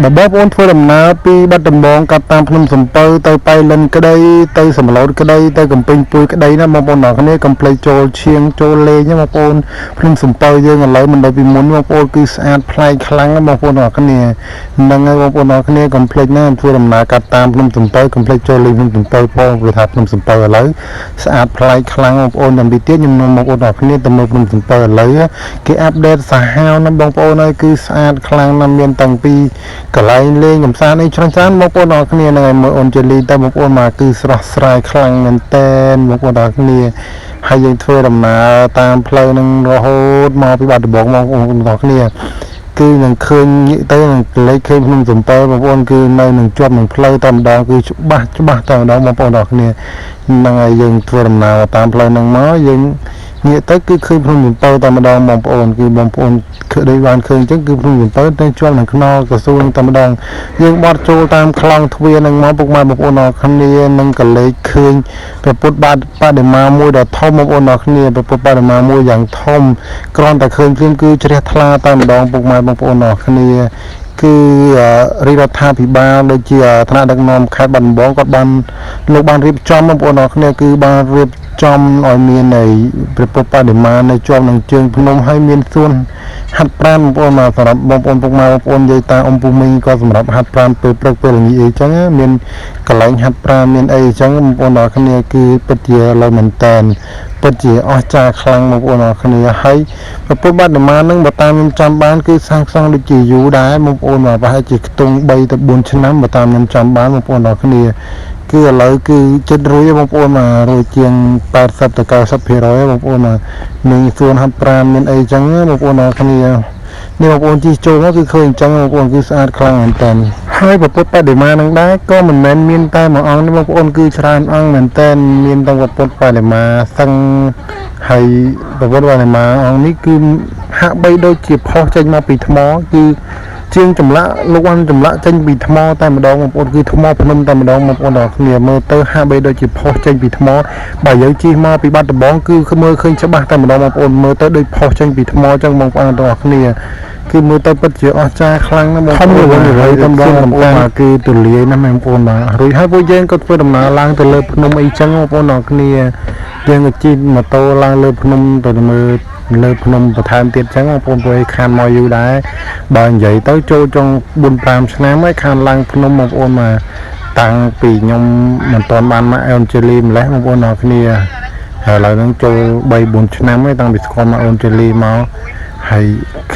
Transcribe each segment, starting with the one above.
បើបងប្អូនធ្វើដំណើរពីបាត់ដំបងកាត់តាមភ្នំសំពៅទៅប៉ៃលិនក្តីទៅសំឡូតក្តីទៅកំពង់ពួយក្តីណាបងប្អូនទាំងគ្នាកុំភ្លេចចូលឈៀងចូលលេងណាបងប្អូនភ្នំសំពៅយើងឥឡូវមិនដូចពីមុនបងប្អូនគឺស្អាតប្លែកខ្លាំងណាបងប្អូនទាំងគ្នាហ្នឹងហើយបងប្អូនទាំងគ្នាកុំភ្លេចណាធ្វើដំណើរកាត់តាមភ្នំសំពៅកុំភ្លេចចូលលេងភ្នំសំពៅផងព្រោះថាភ្នំសំពៅឥឡូវស្អាតប្លែកខ្លាំងបងប្អូនយ៉ាងពីទៀតខ្ញុំនាំបងប្អូនទាំងគ្នាទៅមើលភ្នំសំពៅឥឡូវគេ update សាហាវណាស់បងប្អូនហើយគឺស្អាតខ្លាំងណាស់មានតាំងពីកន្លែងលេងកម្សាន្តអីច្រើនច្រើនបងប្អូនទាំងគ្នាហ្នឹងហើយមើលអូនជេលីទៅបងប្អូនមកគឺស្រស់ស្រាយខ្លាំងមែនតែនបងប្អូនទាំងគ្នាហើយយើងធ្វើដំណើរតាមផ្លូវនឹងរហូតមកពីបាត់ដំបងបងប្អូនទាំងគ្នាគឺនឹងឃើញងាកទៅនឹងលេខឃើញភ្នំសំពៅបងប្អូនគឺនៅនឹងជាប់នឹងផ្លូវតែម្ដងគឺច្បាស់ច្បាស់តែម្ដងបងប្អូនទាំងគ្នាហ្នឹងហើយយើងធ្វើដំណើរតាមផ្លូវហ្នឹងមកយើងងាកទៅគឺឃើញភ្នំសំពៅតែម្ដងបងប្អូនគឺបងប្អូនឃើញដូចបានឃើញអញ្ចឹងគឺភ្នំសំពៅទៅជាប់នឹងខ្នល់ក្រសួងតែម្ដងយើងបត់ចូលតាមខ្លងទ្វារហ្នឹងមកពុកម៉ែបងប្អូនអរគ្នានឹងកលេចឃើញព្រះពុទ្ធបាទបដិមាមួយដ៏ធំបងប្អូនអរគ្នាព្រះពុទ្ធបដិមាមួយយ៉ាងធំគ្រាន់តែឃើញភ្លាមគឺជ្រះថ្លាតែម្ដងពុកម៉ែបងប្អូនអរគ្នាគឺរាជរដ្ឋាភិបាលដូចជាថ្នាក់ដឹកនាំខេត្តបាត់ដំបងគាត់បានលោកបានរៀបចំបងប្អូនអរគ្នាគឺបានរៀបចំឲ្យមាននៃព្រះពុទ្ធបដិមានៅជាប់នឹងជើងភ្នំហើយមានសួនហាត់ប្រាណបងប្អូនមកសម្រាប់បងប្អូនពុកម៉ែបងប្អូនយាយតាអ៊ំពូមីងក៏សម្រាប់ហាត់ប្រាណពេលព្រឹកពេលល្ងាចអីចឹងមានកន្លែងហាត់ប្រាណមានអីចឹងបងប្អូនអរគ្នាគឺពិតជាលើមែនតែនពិតជាអស្ចារ្យខ្លាំងបងប្អូនអរគ្នាហើយព្រះពុទ្ធបដិមានឹងបើតាមខ្ញុំចាំបានគឺសាងសង់ដូចជាយូរដែរបងប្អូនមកប្រហែលជាខ្ទង់3ទៅ4ឆ្នាំបើតាមខ្ញុំចាំបានបងប្អូនអរគ្នាគឺឥឡូវគឺចិត្តរួចបងប្អូនមករួចជាង80ទៅ90%បងប្អូនមកមានសួនហាត់ប្រាណមានអីចឹងបងប្អូនអរគ្នានេះបងប្អូនជិះចូលមកគឺឃើញអញ្ចឹងបងប្អូនគឺស្អាតខ្លាំងមែនតើហើយព្រះពុទ្ធបដិមានឹងដែរក៏មិនមែនមានតែមួយអង្គទេបងប្អូនគឺច្រើនអង្គមែនតើមានទាំងព្រះពុទ្ធបដិមាសឹងហើយព្រះពុទ្ធបដិមាអង្គនេះគឺហាក់បីដូចជាផុសចេញមកពីថ្មគឺជាងចម្លាក់លោកបានចម្លាក់ចេញពីថ្មតែម្ដងបងប្អូនគឺថ្មភ្នំតែម្ដងបងប្អូនទាំងគ្នាមើលទៅហាក់បីដូចជាផុសចេញពីថ្មបើយើងជិះមកពីបាត់ដំបងគឺមើលឃើញច្បាស់តែម្ដងបងប្អូនមើលទៅដូចផុសចេញពីថ្មអញ្ចឹងបងប្អូនទាំងគ្នាគឺមើលទៅពិតជាអស្ចារ្យខ្លាំងណាស់បងប្អូនធំរវល់តែម្ដងបងប្អូនគឺទូលាយណាស់បងប្អូនបាទរួចហើយពួកយើងក៏ធ្វើដំណើរឡើងទៅលើភ្នំអីចឹងបងប្អូនទាំងគ្នាយើងក៏ជិះម៉ូតូឡើងលើភ្នំទៅមើលលើភ្នំបន្ថែមទៀតចឹងបងប្អូនព្រោះឯខានមកយូរដែរបើនិយាយទៅចូលចុង4 5ឆ្នាំហើយខានឡើងភ្នំបងប្អូនមកតាំងពីខ្ញុំមិនទាន់បានមកអូនជេលីម្លេះបងប្អូនអរគ្នាហើយឥឡូវហ្នឹងចូល3 4ឆ្នាំហើយតាំងពីស្គាល់មកអូនជេលីមកហើយ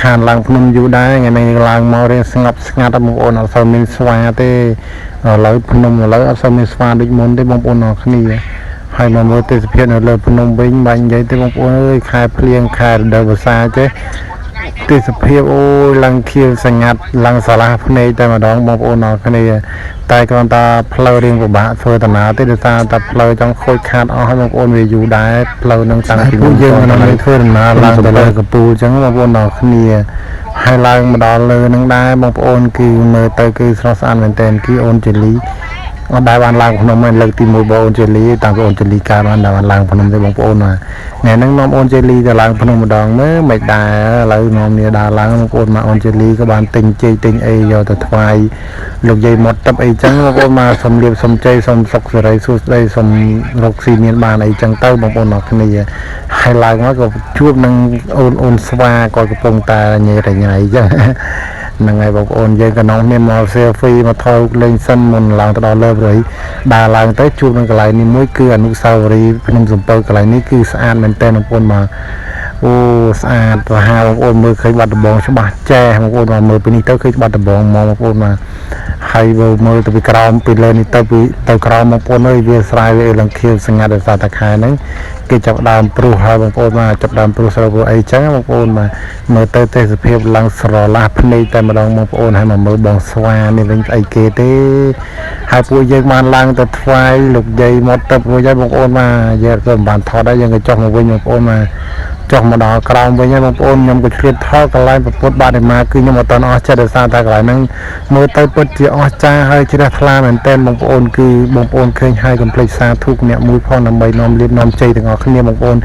ខានឡើងភ្នំយូរដែរថ្ងៃនេះឡើងមករៀងស្ងប់ស្ងាត់បងប្អូនអត់សូវមានស្វាទេឥឡូវភ្នំឥឡូវអត់សូវមានស្វាដូចមុនទេបងប្អូនអរគ្នាហើយមកមើលទេសភាពនៅលើភ្នំវិញបាញ់និយាយទេបងប្អូនអើយខែភ្លៀងខែរដូវវស្សាចេះទេសភាពអូយឡើងខៀវសងាត់ឡើងសាឡាភ្នែកតែម្ដងបងប្អូនអរគ្នាតែគ្រាន់តែផ្លូវរៀងពិបាកធ្វើដំណើរទេដោយសារតែផ្លូវចង់ខូចខាតអស់ហើយបងប្អូនវាយូរដែរផ្លូវនឹងតាំងពីពួកយើងនៅធ្វើដំណើរឡើងទៅលើកពូលអញ្ចឹងបងប្អូនអរគ្នាហើយឡើងមកដល់លើនឹងដែរបងប្អូនគឺមើលទៅគឺស្រស់ស្អាតមែនទែនគឺអូនជលីអត់ដែលបានឡើងភ្នំទេលើកទី1បងអូនជេលីតាំងពីអូនជេលីកើតបានដែលបានឡើងភ្នំទេបងប្អូនណាថ្ងៃហ្នឹងនាំអូនជេលីទៅឡើងភ្នំម្ដងមើលមិនដែរឥឡូវនាំគ្នាដើរឡើងបងប្អូនមកអូនជេលីក៏បានទិញចេកទិញអីយកទៅថ្វាយលោកយាយមាត់ទឹកអីចឹងបងប្អូនមកសុំលៀបសុំជ័យសុំសុខសេរីសួស្តីសុំរកស៊ីមានបានអីចឹងទៅបងប្អូនអរគ្នាហើយឡើងមកក៏ជួបនឹងអូនអូនស្វាក៏កំពុងតែញ៉ៃរញ៉ៃចឹងហ្នឹងហើយបងប្អូនយើងក៏នាំគ្នាមក selfie មកថតលេងសិនមុនឡើងទៅដល់លើព្រៃដើរឡើងទៅជួបនឹងកន្លែងនេះមួយគឺអនុស្សាវរីយ៍ភ្នំសំពៅកន្លែងនេះគឺស្អាតមែនទែនបងប្អូនមកអូស្អាតសាហាវបងប្អូនមើលឃើញបាត់ដំបងច្បាស់ចែបងប្អូនមកមើលពីនេះទៅឃើញបាត់ដំបងមកបងប្អូនមកហើយបើមើលទៅពីក្រោមពីលើនេះទៅពីទៅក្រោមបងប្អូនអើយវាស្រាយវាឡើងខៀវសងាត់ដោយសារតែខែហ្នឹងគេចាប់ដើមព្រុសហើយបងប្អូនមកចាប់ដើមព្រុសស្រូវព្រោះអីចឹងបងប្អូនមកមើលទៅទេសភាពឡើងស្រឡះភ្នែកតែម្ដងបងប្អូនហើយមកមើលបងស្វានេះវិញស្អីគេទេហើយពួកយើងបានឡើងទៅថ្វាយលោកយាយមកទៅរួចហើយបងប្អូនមកយើងក៏មិនបានថតដែរយើងក៏ចុះមកវិញបងប្អូនមក ចុះមកដល់ក្រោមវិញហើយបងប្អូនខ្ញុំក៏ឆ្លៀតថតកន្លែងប្រពុតបដិមាគឺខ្ញុំអត់ទាន់អស់ចិត្តដោយសារតែកន្លែងហ្នឹងមើលទៅពិតជាអស្ចារ្យហើយជ្រះថ្លាមែនទែនបងប្អូនគឺបងប្អូនឃើញហើយកុំភ្លេចសាធុអ្នកមួយផងដើម្បីនាំលៀបនាំជ័យទាំងអស់គ្នាបងប្អូន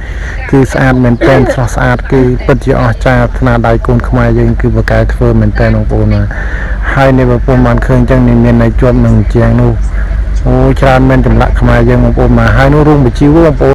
គឺស្អាតមែនទែនស្រស់ស្អាតគឺពិតជាអស្ចារ្យស្នាដៃកូនខ្មែរយើងគឺបកកែធ្វើមែនទែនបងប្អូនណាហើយនេះបងប្អូនបានឃើញអញ្ចឹងនេះមាននៅជាប់នឹងជាងនោះអូច្រើនមែនចម្លាក់ខ្មែរយើងបងប្អូនមកហើយនោះរូងបញ្ជីវបងប្អូន។